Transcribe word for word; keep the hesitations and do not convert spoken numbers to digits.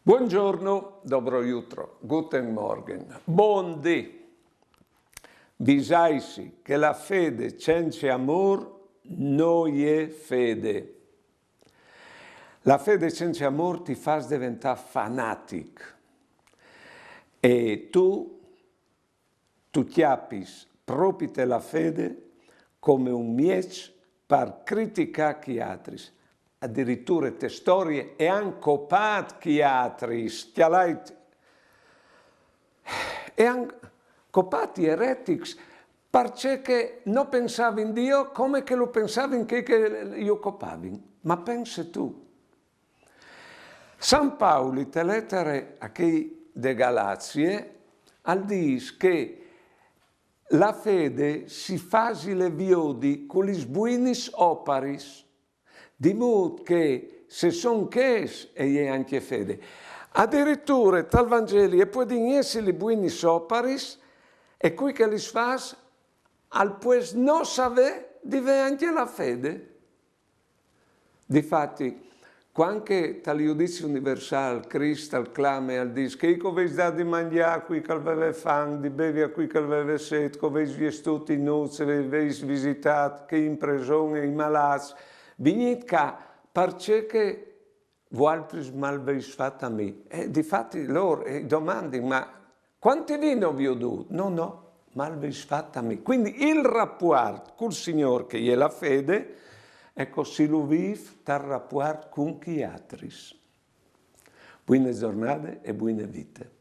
Buongiorno, dobro jutro, guten Morgen, bon dì. Visaitsi che la fede cence amôr no je fede. La fede cence amôr ti fâs deventâ fanatic. E tu, tu cjapis propite la fede come un mieç par criticâ chei altris. Adiriture te storie e àn copât chei altris, cjalait, e àn copât i eretics, parcè che no pensavin Diu come che lu pensavin chei che ju copavin. Ma pense tu. San Pauli te letare a chei de Galazie al dîs che la fede si fasile viodi cu lis buinis oparis, di mût che se son chês e je ancje fede. Adiriture tal Vangeli e puedin jessi lis buinis oparis, e cui che lis fâs al pues no savê di vê ancje la fede. Difati, cuant che tal judizi universâl Crist al clame, al dîs: chei che o vês dât di mangjâ a cui che al veve fam, di bevi a cui che al veve sêt, che o vês viestût i nûts, che o vês visitât chei in preson e i malâts, vignît ca, parcè che vualtris mal vês fat a mi. E difati lôr i domandin: ma cuant vino viodût? No, no, mal vês fat a mi. Cuindi il rapuart cul Signôr, che e je la fede, eco, si lu vîf tal rapuart cun chei altris. Buine zornade e buine vite.